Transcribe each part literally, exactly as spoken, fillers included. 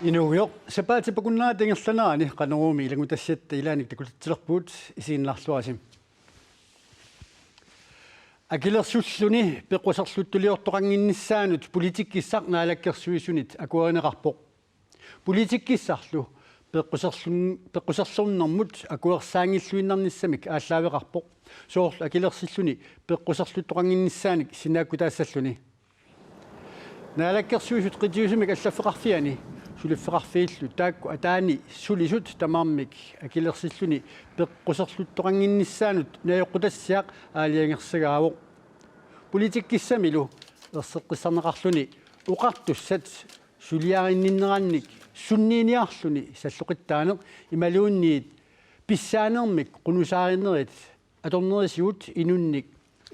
Inuugujoq, sapaatip akunnerata ingerlanerani Qanoruumi ilanngutassiatta ilaannik takutitsilerpugut, isiginnaarluarisi. Akilersulluni peqquserluttuliortoqannginnissaanut politikkissaq naalakkersuisunit akuerineqarpoq. Politikkissarlu peqquserlun-, peqquserlunnermut akuersaanngilluinnarnissamik aallaaveqarpoq, soorlu akilersilluni peqquserluttoqannginnissaanik sinaakkutaassalluni. Naalakkersuisut qitiusumik allaffeqarfiani suliffeqarfiillu taakku ataani sulisut tamarmik akilersilluni peqquserluttoqannginnissaanut najoqqutassiaq aalajangersagaavoq. Politikkissamilu erseqqissarneqarluni oqartussat suliarinninnerannik sunniiniarluni salloqittaaneq imaluunniit pissaanermik qunusaarinerit atornerisigut inunnik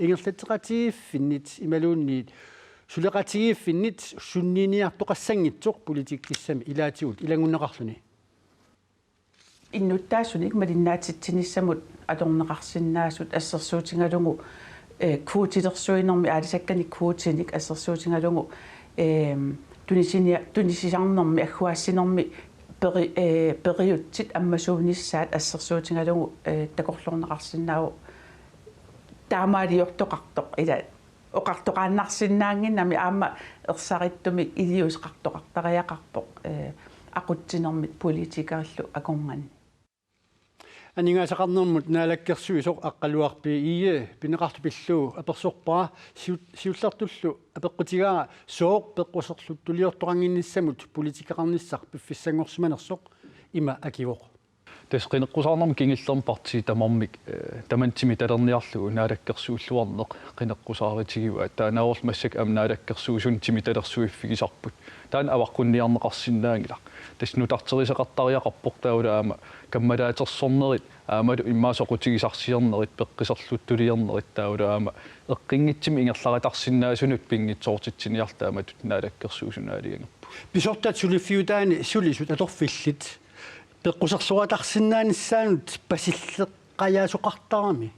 ingerlatseqatigiiffinnit imaluunniit suleqatigiiffinnit sunniiniartoqassanngitsoq politikkissami ilaatigut ilanngunneqarluni. Innuttaasunik malinnaatitsinissamut atorneqarsinnaasut assersuutigalugu, eh, kvotilersuinermi, aalisakkanik kvotinik assersuutigalugu, eh, tunisinia-, tunisisarnermi, agguaassinermi peri-, eh, periutsit ammasuunissaat assersuutigalugu, eh, takorloorneqarsinnaavoq taamaaliortoqartoq ila oqartoqaannarsinnaannginnami aamma ersarittumik iliuuseqartoqartariaqarpoq, eh, aqutsinermit politikerillu akornanni. Aningaasaqarnermut naalakkersuisoq Aqqaluaq B. Egede pineqartoq pillugu apersorpara siu-, siullertullu apeqqutigaara sooq peqquserluttuliortoqannginnissamut politikeqarnissaq piffissanngorsimanersoq, ima akivoq. Tassa qineqqusaarnermut kingullermik partiit tamarmik, eh, tamanna timitalerniarlugu naalakkersuilluarneq qineqqusaarutigivaat. Taannaavoq massakkut aamma naalakkersuisuni timitalersuiffigisarput. Taanna avaqqunniarneqarsinnaanngilaq. Tassa nutarterisaqartariaqarpoq taavalu aamma kammalaatersornerit, aammalu immaqa soqutigisarsiornerit, peqquserluttuliornerit taavalu aamma eqqunngitsumik ingerlaritarsinnaasunut pinngitsoortitsiniarluta taamatut naalakkersuisuni aalajangerpugut. Pisortat suliffiutaanni sulisut atorfillit peqquserluartarsinnaanissaannut pasilleqqajaasoqartarami?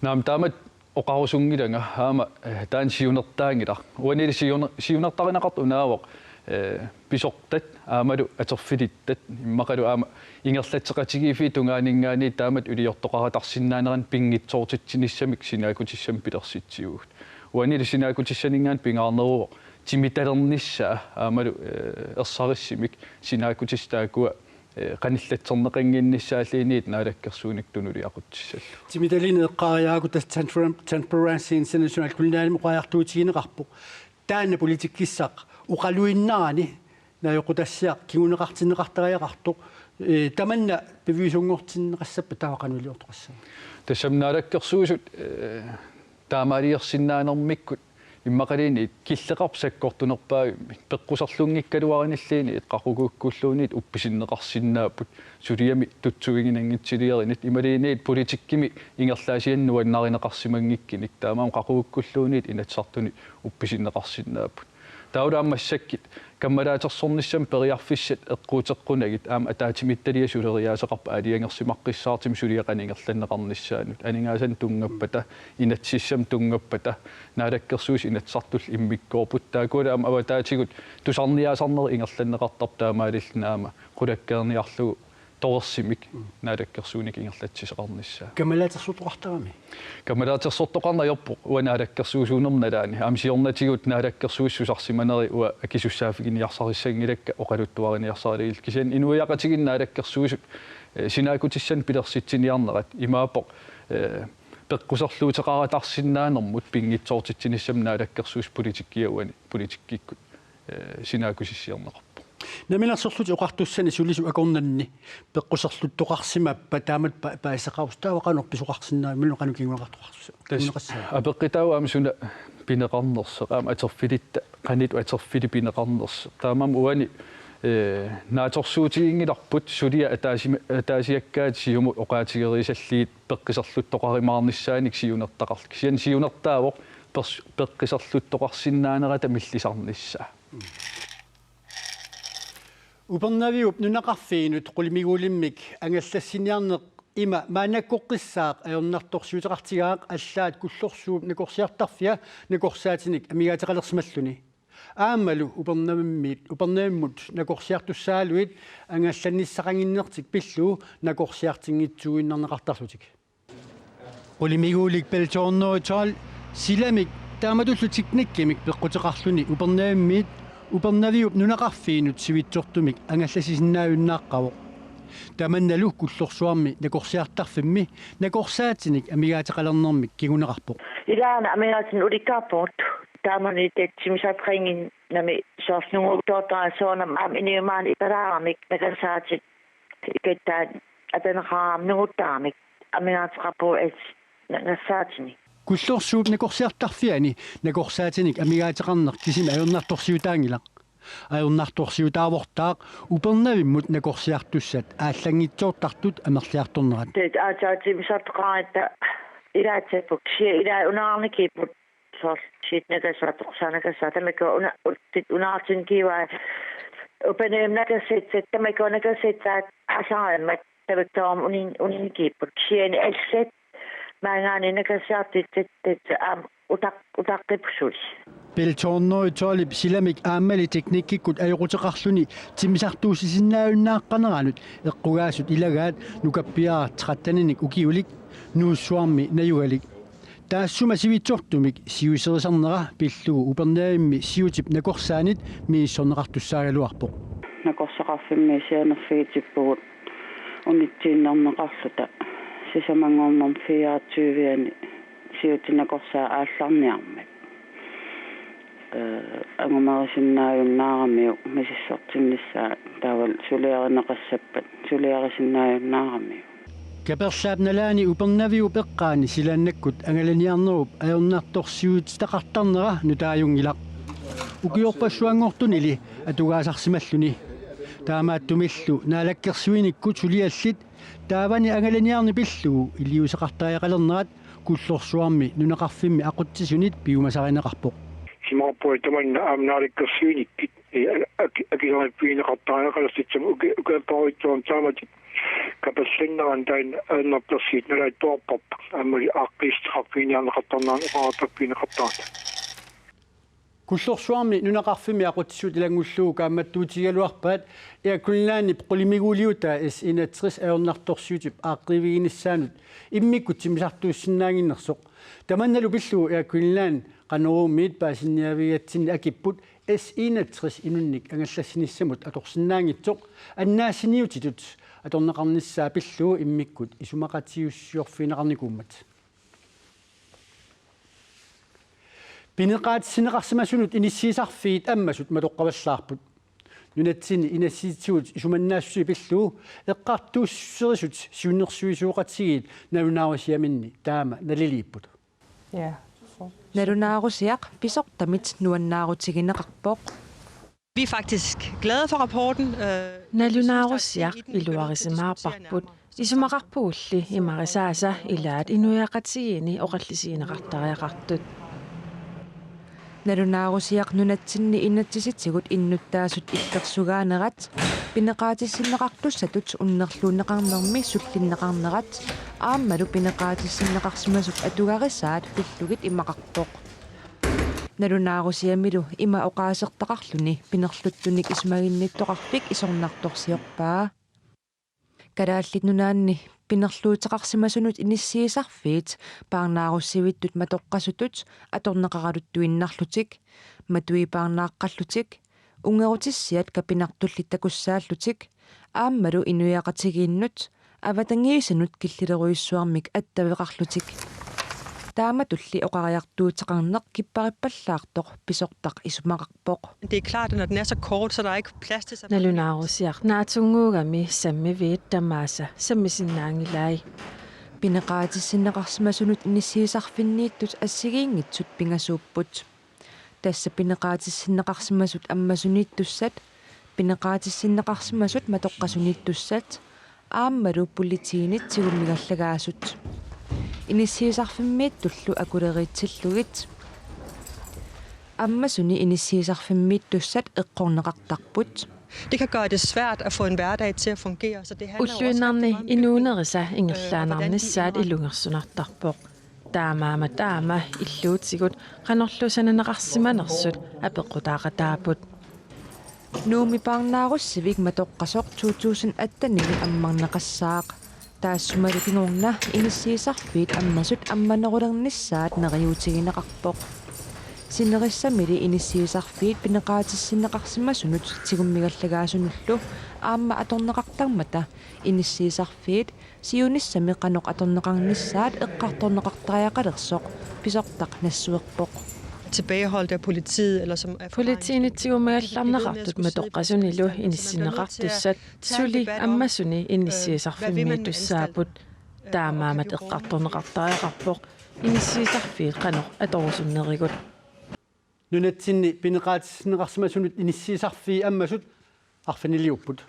Naamik, taamatut oqarusunngilanga aamma, eh, taanna siunertaanngilaq. Uanili siuner-, siunertarineqartoq unaavoq, eh, pisortat aammalu atorfilittat immaqalu aamma ingerlatseqatigiiffiit tungaaninngaanniit taamatut iliortoqaratarsinnaanerannik pinngitsoortitsinissamik sinaakkutissamik pilersitsivugut. Uanili sinaakkutissaninngaanniit pingaarneruvoq timitalernissaa aammalu, eh, ersarissumik sinaakkutissat taakkua, eh, qanillatserneqannginnissaalluunniit naalakkersuinermut tunuliaqutissallugit. Timitalerneq eqqaariarakku tassa transfer-, transparency international Greenlandimi oqariartuutigineqarpoq. Taanna politikkissaq oqaluinnarani najoqqutassiaq kinguneqartinneqartariaqartoq, eh, tamanna piviusunngortinneqassappat taava qanoq iliortoqassaanga? Tassami naalakkersuisut, eh, taamaaliorsinnaanermikkut immaqaluunniit killeqarpoq sakkortunerpaavimmik, peqquserlunngikkaluarinilluunniit qaqugukkulluunniit uppisinneqarsinnaapput, suliami tutsuiginanngitsiliorluni imaluunniit politikkimi ingerlaasianik nuannarineqarsimanngikkunik, taamaammat qaqugukkulluunniit Inatsisartuni uppisinneqarsinnaapput. Taavalu aamma massakkut kammalaatersornissamut periarfissat eqquuteqqunagit aamma ataatsimiititaliaq suleriaaseqarpoq aalajangersimaqqissaartumik suliaq qanoq ingerlanneqarnissaanut. Aningaasanik tunngappata, inatsisissamut tunngappata, naalakkersuisut Inatsisartullu immikkoorput. Taakkualu aamma avataatigut tusarniaasarnerit ingerlanneqartarput taamaalilluni aamma qulakkeerniarlugu torersumik naalakkersuinermik ingerlatsisoqarnissaa. Kammalaatersortoqartarami? Kammalaatersortoqarneq ajorpoq uanga naalakkersuisuunerma nalaani. Aamma siornatigut naalakkersuisut susarsimanerat uanga akisussaaffiginiarsarissanngilakka oqaluttuariniarsaralugit. Kisianni inuiaqatigiinni naalakkersuisut, eh, sinaakkutissanik pilersitsiniarnerat imaappoq, eh, peqquserluuteqaratarsinnaanermut pinngitsoortitsinissamut naalakkersuisut politikkiat uani politikkikkut, eh, sinaakkusissiorneqarpoq. Namminersorlutik Oqartussani sulisut akornanni peqquserluttoqarsimappat taamatut pa-, paasisaqarussi taava qanoq pisoqarsinnaavimmi, qanoq kinguneqartoqarsi-, tassa kinguneqassaanga? Apeqqutaavoq aamma suna pineqarnersoq, aamma atorfilitta, qanoq atorfillit pineqarnersoq. Taamaammat uani, eh, naatsorsuutiginngilarput suliat ataasima-, ataasiakkaat siumut oqaatigereersallugit peqquserluttoqarumaarnissaannik siunertaqarluni. Kisianni siunertaavoq pers-, peqquserluttoqarsinnaanerata millisarnissaa. Upernaviup nunaqarfiinut qulimiguulimmik angallassiniarneq ima maannakkoqqissaaq ajornartorsiuteqartigaaq allaat Kullorsuup nakorsiartarfia nakorsaatinik amigaateqalersimalluni. Aammalu Upernavimmiit, Upernavimmut nakorsiartussaaluit angallannissaqannginnertik pillugu nakorsiartinngitsuuinnarneqartarlutik. Qulimiguulik Bell to hundrede og tolv silamik taamatullu teknikkimik peqquteqarluni Upernavimmiit Upernaviup nunaqarfiinut sivitsortumik angallassisinnaajunnaarpoq. Tamannalu Kullorsuarmi nakorsiartarfimmi nakorsaatinik amigaateqalernermik kinguneqarpoq. Ilaana amigaatinik ulikkaarpugut. Taamani timmisartoqannginnami soorlu nunguttoortarami soorunami aamma inuit maani ipalaaramik nakarsaatit ikattaa ataneqaraangamik nunguttaramik amigaateqarpugut nakarsaatinit. Kullorsuup nakorsiartarfiani nakorsaatinik amigaateqarneq kisimi ajornartorsiutaanngilaq. Ajornartorsiutaavortaaq Upernavimmut nakorsiartussat aallanngitsoortartut amerliartornerat. Taava aatsaat timmisartoqaratta ilaatsapput, kisianni ilaat unaarnikipput soorlu siit nakasaat toqsaanakassaat tamakku una-, utsit unaartinnikivaat Upernavimmut nakasassat tamakku nakasassat asarimmat tamakku unin-, uninnikipput kisianni allat maanngaanniit nakasiartitsat aamma utaq-, utaqqippugut suli. Bell to hundrede og tolv silamik aammali teknikkikkut ajoquteqarluni timmisartuussisinnaajunnaaqqaneranut eqqugaasut ilagaat nukappiaraq tretteninik ukiulik Nuussuarmi najugalik. Taassuma sivitsortumik siuserisarnera pillugu Upernavimmi siutip nakorsaanit misissorneqartussaagaluarpoq. Nakorsaqarfimmi sianerfigitippugut unitsiinnarneqarluta sisamanngornermi fireogtyve-ani siutip nakorsaa aallarniarmat. Ee, angumerisinnaajunnaaramiuk misissortinnissaa taavalu suliarineqassappat suliarisinnaajunnaaramiuk. Kaperlaap nalaani Upernaviup eqqaani silaannakkut angalaniarnerup ajornartorsiutitaqartarnera nutaajunngilaq. Ukiorpassuanngortunili atugaasarsimalluni. Taamaattumillu naalakkersuinikkut suliallit taavani angalaniarneq pillugu iliuuseqartariaqalernerat Kullorsuarmi nunaqarfimmi aqutsisunit piumasarineqarpoq. Isumaqarpunga tamanna aamma naalakkersuinikkut, ee, aki-, akisariffigineqartariaqalersitsamut uki-, ukiorparuitsuarni taamatut kaperlannerani taanna ajornartorsiut nalaattuarparput aammali aaqqiissuteqarfiginiarneqartarnerani oqariartorfigineqartarami. Kullorsuarmi nunaqarfimmi aqutsisut ilanngullugu kaammattuutigigaluarpaat Air Greenlandip qulimiguuliutaa S enogtres ajornartorsiutip aaqqiiviginissaanut immikkut timmisartuussinnaannginnersoq. Tamannalu pillugu Air Greenland Qanoruumiit paasinniavigatsinni akipput S enogtres inunnik angallassinissamut atorsinnaanngitsoq annaassiniutitut atorneqarnissaa pillugu immikkut isumaqatigiissusiorfigineqarnikuummat. Pineqaatissinneqarsimasunut inissiisarfiit ammasut matoqqavallaarput. Nunatsinni inatsisitigut isumannaassuseq pillugu eqqartuusserisut siunnersuisoqatigiit nalunaarusiaminni taama naliliipput. Ja. Nalunaarusiaq pisortamit nuannaarutigineqarpoq. Vi er faktisk glade for rapporten. Øh, Nalunaarusiaq iluarisimaarparput. Isumaqarpugulli imarisaasa ilaat inuiaqatigiinni oqallisigineqartariaqartut. Nalunaarusiaq nunatsinni inatsisitigut innuttaasut ippersugaanerat, pineqaatissinneqartussatut unnerluunneqarnermi sullinneqarnerat aammalu pineqaatissinneqarsimasut atugarisaat pillugit imaqarpoq. Nalunaarusiamilu ima oqaasertaqarluni pinerluttunik isumaginnittoqarfik isornartorsiorpaa. Kalaallit Nunaanni pinerluuteqarsimasunut inissiisarfiit paarnaarussivittut matoqqasutut atorneqaraluttuinnarlutik, matuipaarnaaqqallutik, unngerutissiat kapinartullit takussaallutik, aammalu inuiaqatigiinnut avatangiisinut killilerujussuarmik attaveqarlutik. Taamatulli oqariartuuteqarneq kipparippallaartoq pisortaq isumaqarpoq. Det er klart, at når den er så kort, så er der ikke plads til så mange. Nalunaarusiaq naatsunnguugami sammiviit tamaasa sammisinnaanngilai. Pineqaatissinneqarsimasunut inissiisarfinniittut assigiinngitsut pingasuupput. Tassa pineqaatissinneqarsimasut ammasuniittussat, pineqaatissinneqarsimasut matoqqasuniittussat, aammalu politiinit tigummigallagaasut. Inissiisarfimmiittullu akuleriitsillugit. Ammasuni inissiisarfimmiittussat eqqorneqartarput. Det kan gøre det svært at få en hverdag til at fungere, så det handler jo også rigtig meget om bygningen. Ulluinnarni inuunerisa ingerlaannarnissaat ilungersunartarpoq. Taamaammat aamma illuutigut qanorlu sananeqarsimanersut apeqqutaaqataapput. Nuummi parnaarussivik matoqqasoq to tusind attenimi ammarneqassaaq. Taassumalu kingorna inissiisarfiit ammasut ammanerulernissaat neriuutigineqarpoq. Sinerissamili inissiisarfiit pineqaatissinneqarsimasunut tigummigallagaasunullu aamma atorneqartarmata inissiisarfiit siunissami qanoq atorneqarnissaat eqqartorneqartariaqalersoq pisortaq nassuerpoq. Tilbageholdt af politiet, eller som er Politiinit tigummigallarneqartut matoqqasunilu inissinneqartussat suli ammasuni inissiisarfimmiittussaapput. Taamaammat eqqartorneqartariaqarpoq inissiisarfiit qanoq atorusunnerigut. Nunatsinni pineqaatissinneqarsimasunut inissiisarfiit ammasut arfiniliupput.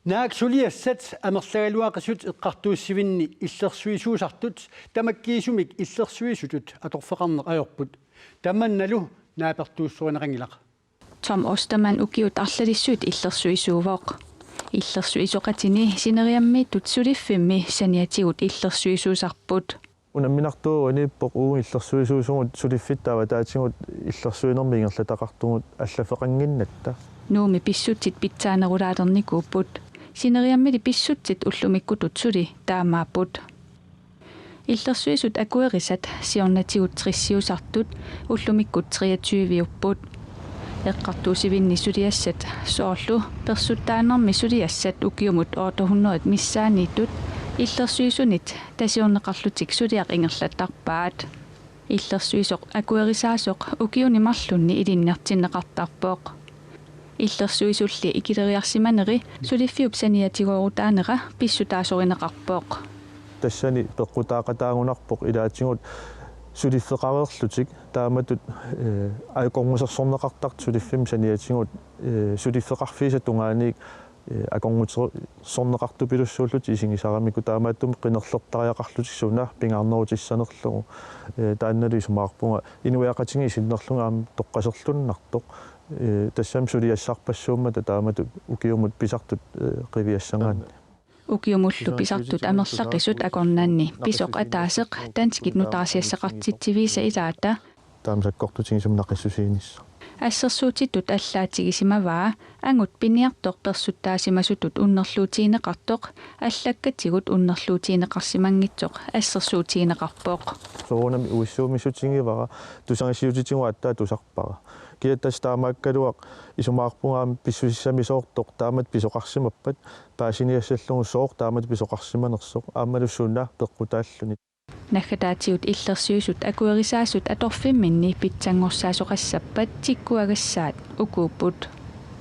Naak suliassat amerlagaluaqisut eqqartuussivinni illersuisuusartut tamakkiisumik illersuisutut atorfeqarneq ajorput. Tamannalu naapertuussorineqanngilaq. Tom Ostermann ukiut arlalissuit illersuisuuvoq. Illersuisoqatini sineriammiittut suliffimmi saniatigut illersuisuusarput. Unamminartuuvoq aniippoq uagut illersuisuusugut suliffittaava ataatigut illersuinermi ingerlataqartugut allaffeqannginnatta. Nuummi pissutsit pitsaanerulaalernikuupput. Sineriammili pissutsit ullumikkutut suli taamaapput. Illersuisut akuerisat siornatigut tressiusartut ullumikkut treogtyveupput. Eqqartuussivinni suliassat soorlu persuttaanermi suliassat ukiumut otte hundrede missaanniittut illersuisunit tasiorneqarlutik suliaq ingerlattarpaat. Illersuisoq akuerisaasoq ukiuni marlunni ilinniartinneqartarpoq. Illersuisulli ikileriarsimaneri suliffiup saniatigoorutaanera pissutaasorineqarpoq. Tassani peqqutaaqataagunarpoq ilaatigut suliffeqareerlutik taamatut akornusersorneqartartut suliffimmi saniatigut suliffeqarfiisa tungaaniit akornusersorneqartupilussuullutik isigisaramikku taamaattumik qinerlertariaqarlutik suna pingaarnerutissanerlugu. Taannalu isumaqarpunga inuiaqatigiit sinnerlugit aamma toqqaserluinnartoq. Tassami suliassarpassuummata taamatut ukiumut pisartut qiviassagaanni. Ukiumullu pisartut amerlaqisut akornanni pisoq ataaseq danskit nutaarsiassaqartitsiviisa ilaata. Taama sakkortutigisumik naqissusiinissaq. Assersuutitut allaatsigisimavaa angut piniartoq persuttaasimasutut unnerluutigineqartoq allakkatigut unnerluutigineqarsimanngitsoq assersuutigineqarpoq. Soorunami uissuumissutigivara tusagassiuutitigut aatsaat tusarpara. Kiattasi taamaakkaluaq isumaqarpunga aamma pissusissamisoortoq taamatut pisoqarsimappat paasiniassallugu sooq taamatut pisoqarsimanersoq aammalu suna peqqutaalluni. Naggataatigut illersuisut akuerisaasut atorfimminni pitsanngorsaasoqassappat tikkuagassaat ukuupput.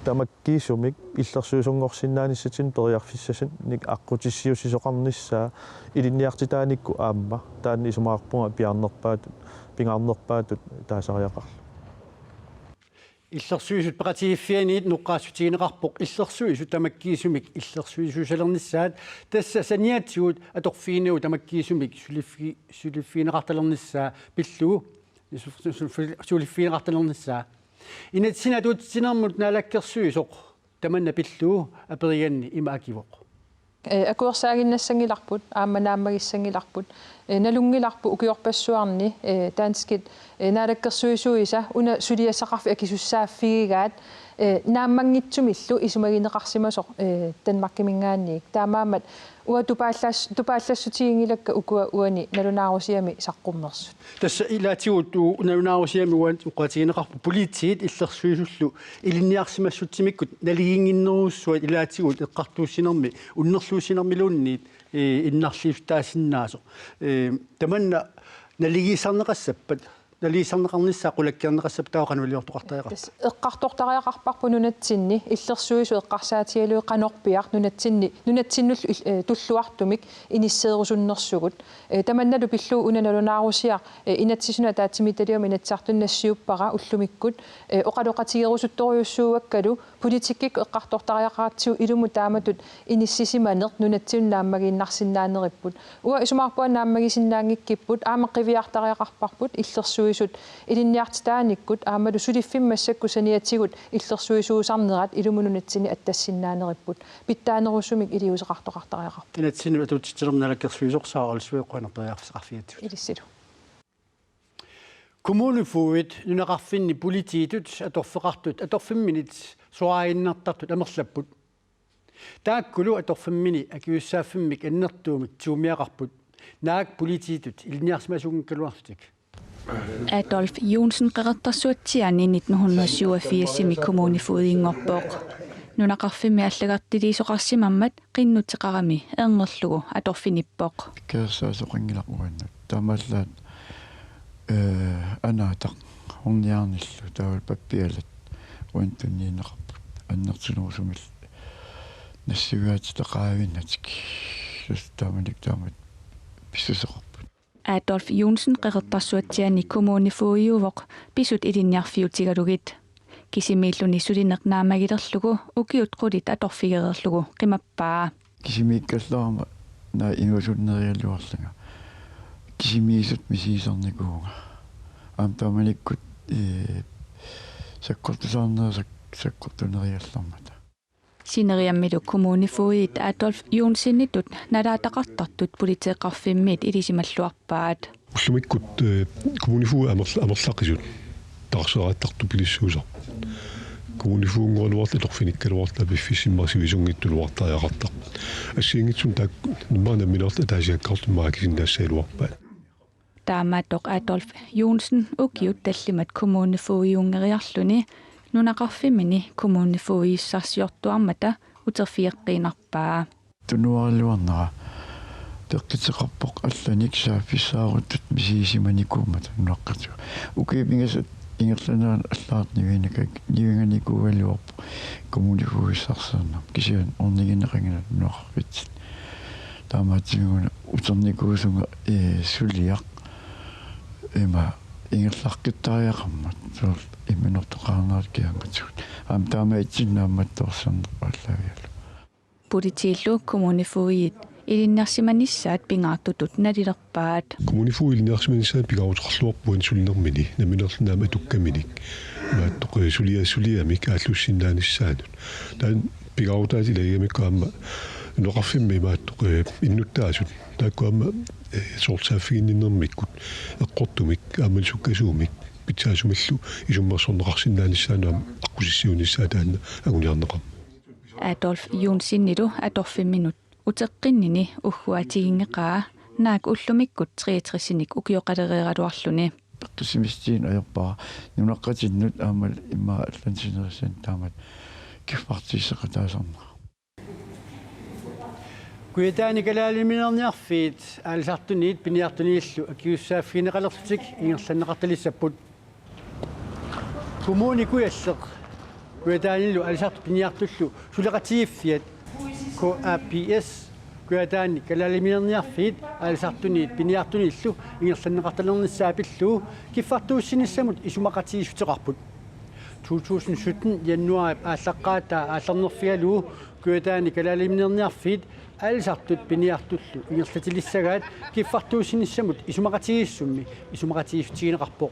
Tamakkiisumik illersuisunngorsinnaanissatsinnut periarfissanik aqqutissiuussisoqarnissaa ilinniartitaanikkut aamma taanna isumaqarpunga piaarnerpaatut pingaarnerpaatut taasariaqarlugu. Illersuisut peqatigiiffianniit noqqaassutigineqarpoq illersuisut tamakkiisumik illersuisuusalernissaat tassa saniatigut atorfiginagu tamakkiisumik suliffi- suliffigineqartalernissaa pillugu su- su- su- suliffigineqartalernissaa. Inatsisini atuutsitsinermut naalakkersuisoq tamanna pillugu aperiganni ima akivoq. Akuersaaginnassanngilarput aamma naammagissanngilarput. Nalunngilarput ukiorpassuarni danskit naalakkersuisuisa una suliassaqarfik akisussaaffigigaat naammanngitsumillu isumagineqarsimasoq Danmarkiminngaanniit. Taamaammat uanga tupaallaas- tupaallassutiginngilakka ukua uani nalunaarusiami saqqummersut. Tassa ilaatigut nalunaarusiami uani oqaatigineqarpoq politiit illersuisullu ilinniarsimassutsimikkut naligiinnginnerujussuat ilaatigut eqqartuussinermi unnerluussinermiluunniit innarliussutaasinnaasoq. Tamanna naligiissarneqassappat naligiissarneqarnissaa qulakkeerneqassappat taava qanoq iliortoqartariaqarpa? Eqqartortariaqarparput nunatsinni illersuisut eqqarsaatigalugit qanorpiaq nunatsinni nunatsinnullu tulluartumik inisseerusunnersugut. Tamannalu pillugu una nalunaarusiaq inatsisunut ataatsimiititaliami Inatsisartuni nassiuppara ullumikkut oqaloqatigerusuttorujussuuakkalu politikkikkut eqqartortariaqaratsigu ilumut taamatut inissisimaneq nunatsinnut naammagiinnarsinnaaneripput. Uanga isumaqarpunga naammagisinnaanngikkipput aamma qiviartariaqarparput illersuisut Illersuisut ilinniartitaanikkut aammalu suliffimmi massakkut saniatigut illersuisuusarnerat ilumut nunatsinni attassinnaanerput pitsaanerusumik iliuuseqartoqartariaqarpoq. Inatsinnut atuutsitsinermi naalakkersuisoq Sara Olsvig, qujanaq periarfissaqarfigatsigut. Ilissilu. Kommunefogedit nunaqarfinni politiitut atorfeqartut atorfimminit soraaginnartartut amerlapput. Taakkulu atorfimmini akisussaaffimmik annertuumik tigummiaqarput, naak politiitut ilinniarsimasuunngikkaluarlutik. Adolf Johnsen Qeqertarsuatsiaani nitten hundrede syvogfirsimi kommunefogedinngorpoq. Nunaqarfimmi allagartiliisoqarsimammat qinnuteqarami ernerlugu atorfinippoq. Keersaasoqanngilaq uannut. Taamaallaat, eh, anaataq orniarnillu taavalu pappialat uannut tunniunneqarput. Annertunerusumillu nassuiaatitaqaavinnatik. Tassa taamanikkut taamatut pissuseqarput. Adolf Johnsen Qeqertarsuatsiaani kommunefogediuvoq pisut ilinniarfiutigalugit. Kisimiilluni sulineq naammagilerlugu ukiut qulit atorfigereerlugu qimappaa. Kisimiikkallarama naak inuusunnerigaluarlunga. Kisimiisut misigisarnikuuvunga. Aamma taamanikkut, eh, sakkortusaarneri sak-, sakkortunerigallarmata. Sineriammilu kommunefogedit Adolf Johnsenitut nalaataqartartut politeeqarfimmiit ilisimalluarpaat. Ullumikkut, eh, kommunefogedit amerl-, amerlaqisut taarseraattut pilissuusarput. Kommunefogedeqaraluartut atorfinikkaluartut piffissami marluk sivisunngitsut nuartariaqartarput. Assigiinngitsunik taakku immaqa nammineerlutik ataasiakkaarlutik immaqa akisinnaassagiluarpaat. Taamaattoq Adolf Johnsen ukiut tallimat kommunefogediunngeriarluni nunaqarfimmini kommunefogedissarsiortuarmata uterfigeqqiinnarpaa. Tunuaraluarnera peqqisseqarpoq allanik saaffissaaruttut misigisimanikuummata nunaqqatigut. Ukiut pingasut ingerlaneranni allaat nivinaka-, nivinganikuugaluarpoq kommunefogedeqarsiornermi. Kisianni ornigineqanngilaq nunaqarfitsinni. Taamaattumik una uternikuusunga, eh, suliaq ima ingerlaqqittariaqarmat soorlu imminortoqarnerata kianngatigut. Aamma taamaattumik naammattoorsiornerput aallaavigalugu. Politiillu kommunefogedit ilinniarsimanissaat pingaartutut nalilerpaat. Kommunefogedit ilinniarsimanissaannut pingaaruteqarluarpoq uani sulinermini, nammineerluni aamma atukkaminik. Imaattoq, eh, sulia-, suliamik aallussinnaanissaanut. Taanna pingaarutaat ilagigamikku aamma nunaqarfimmi imaattoq, eh, innuttaasut. Taakku aamma, eh, soorlu saaffiginninnermikkut, eqqortumik, aamma sukkasuumik, pitsaasumillu isummersorneqarsinnaanissaannut aamma aqqusissiuunissaa taanna anguniarneqarpoq. Adolf Johnsenillu atorfimminut uteqqinnini ugguatiginngeqaa naak ullumikkut treogtresinik ukioqalereeraluarluni. Peqqissimissutigineq ajorpara nunaqqatinnut aamma immaqa allanut sinerissannut taamatut kiffartuussisoqataasarnera. Kujataani Kalaaliminerniarfiit aalisartuniit piniartuniillu akisussaaffigineqalerlutik ingerlanneqartalissapput. Kommune Kujalleq Kujataanilu aalisartut piniartullu suleqatigiiffiat K A P S, Kujataani Kalaaliminerniarfiit aalisartuniit piniartuniillu ingerlanneqartalernissaa pillugu kiffartuussinissamut isumaqatigiissuteqarput. To tusind sytten januaarip aallaqqaataa aallarnerfigalugu Kujataani Kalaaliminerniarfiit aalisartut piniartullu ingerlatilissagaat kiffartuussinissamut isumaqatigiissummi isumaqatigiissutigineqarpoq.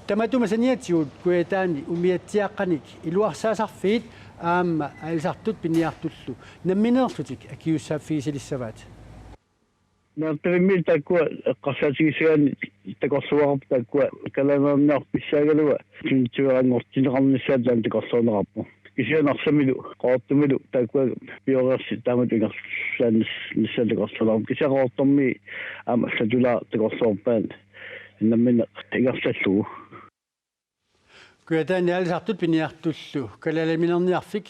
Tamatuma saniatigut Kujataani umiatsiaaqqanik iluarsaasarfiit aamma aalisartut piniartullu nammineerlutik akisussaaffigisalissavaat. Naamtavimmil taakkua eqqarsaatigissagaanni takorluugaqarput taakkua kalaaliminerniarfissaagaluaq tunniuteqanngortinneqarnissaa taanna takorluuneqarpoq. Kisianni Narsamilu, Qaqortumilu taakkua pioreersut taamatut ingerlaannis-, nissaa takorluuneqarpoq. Kisianni Qaqortumi aamma allatulaaq takorluuarpaat nammineq ingerlallugu. Kujataani aalisartut piniartullu kalaaliminerniarfik,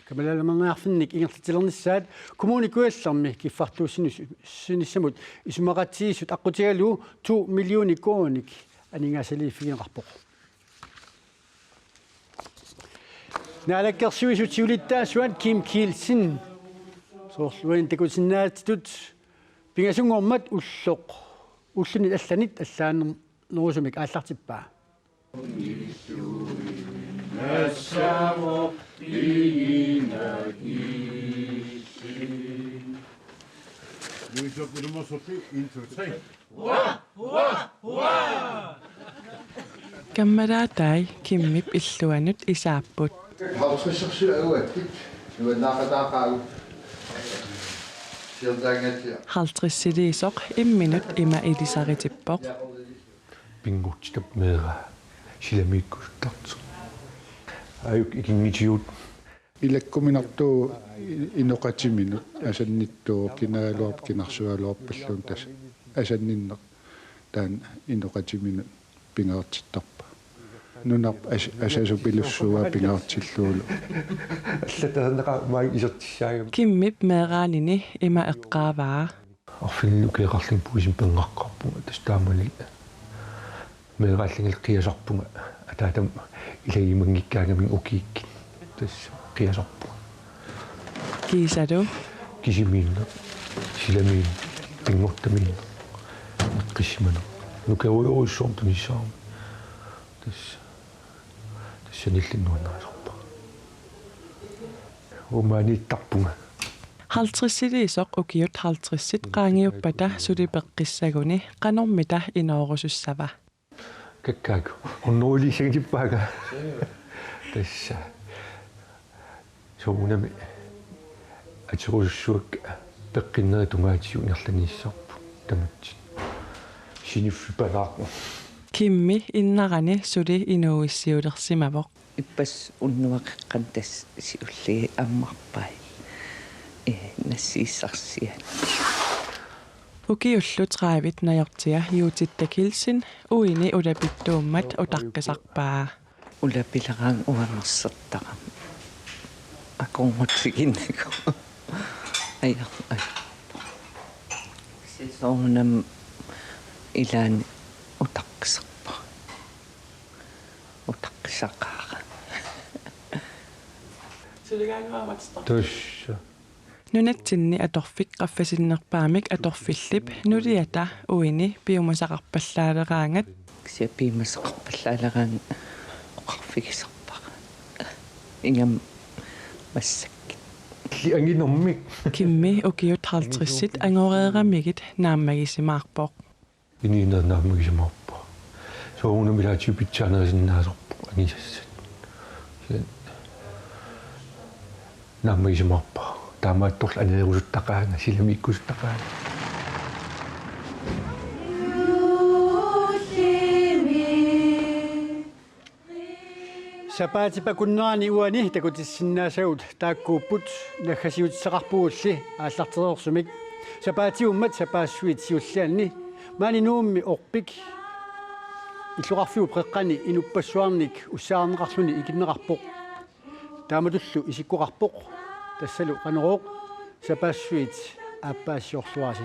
kalaaliminerniarfinnik ingerlatilernissaat Kommune Kujallermi kiffartuussinis-, sinissamut isumaqatigiissut aqqutigalugu to millioner koruuninik aningaasaliiffigineqarpoq. Naalakkersuisut siulittaasuat Kim Kielsen soorlu uani takusinnaasatut pingasunngormat ulloq ullunit allanit allaanerusumik aallartippaa. Louis, op på nummer sytten. En, to, tre. Kammalaatai Kimmip illuanut isaapput. Halvtredsersuaguakkit nuannaaqataaqaagut. Siortaangatsiaq. Halvtredsiliisoq imminut ima ilisaritippoq. Pinngortitap meeraa silamiikkusuttartoq. Aajuku ikinngutigut. Ilakkuminartuuvoq inoqatiminut asannittuuvoq kinaagaluarpat kinarsugaluarpalluunniit tassa asanninneq taanna inoqatiminut pingaartittarpaa. Nunarput as-, asasupilussuuaa pingaartillugulu. Allataaneqaaq maani isertissaagami. Kimmip meeraanini ima eqqaavaa. Arfineq-marlunnik ukioqarlunga puisimi pingaartarpunga tassa taamani meeraallungali qiasarpunga ataatama ilagimanngikkaangamik ukiukkut tassa qiasarpunga. Kiisalu. Kisimiinneq, silamiinneq, pinngortamiinneq, eqqissimaneq. Nukerujorujussuarmik tunissavarma. Tassa, tassa sanillinnut nuannarisarpara. Uummaaniittarpunga. Halvtredsiliisoq ukiut halvtredsit qaangiuppata suli peqqissaguni qanormita inoorusussava? Kakkaak. Hundredeiliissagisippaanga. Tassa. Soorunami aturusussuaq peqqinnerit tungaatigut ingerlanniissarput tamatsit. Siniffipalaarpoq. Kimmi innarani suli inuuissiulersimavoq. Ippassaq unnuaqeqqanut tassa siulliit ammarpai. Ee, nassiissarsiat. Ukiullu tredive najortia Judith Kielsen uini ulapittuummat utaqqisarpaa. Ulapileraangat uangersertarama. Akornutiginnagu. Ajar, ajar. Soorunami ilaanni utaqqisarpara. Utaqqisaqaara. Tassa. Nunatsinni atorfik qaffasinnerpaamik atorfillip nuliata uini piumasaqarpallaaleraangat. Kisianni piumasaqarpallaaleraangat oqarfigisarpara. Ingammik massakkut. Illit anginermik. Kimmi ukiut halvtredsit angoreeramigit naammagisimaarpoq. Inuunerit naammagisimaarpara. Soorunami ilaatigut pitsaanerisinnaasorput angisassat. Kisianni naammagisimaarpara. Taamaattorli aneerusuttaqaanga, silamiikkusuttaqaanga. Sapaatip akunnerani uani takutissinnaasagut taakkuupput, naggasiutissaqarpugulli aallartereersumik. Sapaatiummat sapaassuit siullianni maani Nuummi orpik illoqarfiup qeqqani inuppassuarnik ussaarneqarluni ikinneqarpoq. Taamatullu isikkoqarpoq, tassalu Qanorooq, sapaassuit aappaassiorluarisi.